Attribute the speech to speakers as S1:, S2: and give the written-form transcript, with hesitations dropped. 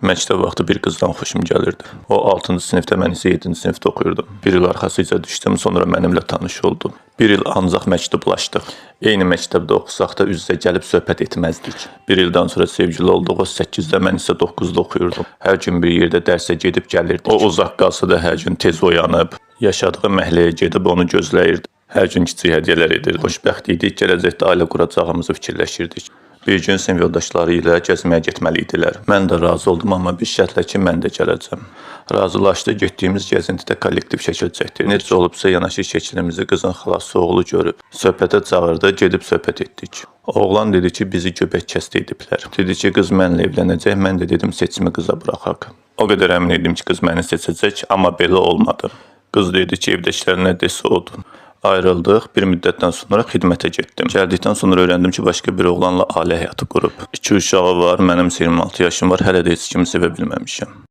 S1: Məktəb vaxtı bir qızdan xoşum gəlirdi. O 6-cı sinifdə, mən isə 7-ci sinifdə oxuyurdum. Bir il arxasıca düşdüm, sonra mənimlə tanış oldu. Bir il ancaq məktublaşdıq. Eyni məktəbdə oxusaq da üz-üzə gəlib söhbət etməzdik. Bir ildən sonra sevgili olduq. O 8-də, mən isə 9-da oxuyurdum. Hər gün bir yerdə dərsə gedib gəlirdik. O uzaq qalsa da hər gün tez oyanıb, yaşadığı məhəlləyə gedib onu gözləyirdi. Hər gün kiçik hədiyyələr edirdi. Xoşbəxt idik, gələcəkdə ailə quracağımızı fikirləşirdik. Bir gün sinif yoldaşları ilə gəzməyə getməli idilər. Mən də razı oldum, amma bir şərtlə ki, mən də gələcəm. Razılaşdı, getdiyimiz gəzintidə kollektiv şəkil çəkdik. Necə olubsa yanaşı şəklimizi qızın xalası oğlu görüb. Söhbətə çağırdı, gedib söhbət etdik. Oğlan dedi ki, bizi göbək kəsdi ediblər. Dedi ki, qız mənlə evlənəcək, mən də dedim seçimi qıza buraxaq. O qədər əmin idim ki, qız məni seçəcək, amma belə olmadı. Qız dedi ki, evdəkilər nə desə odur. Ayrıldıq. Bir müddətdən sonra xidmətə getdim. Gəldikdən sonra öyrəndim ki, başqa bir oğlanla ailə həyatı qurub. İki uşağı var, mənim isə 26 yaşım var, hələ də heç kimi sevə bilməmişəm.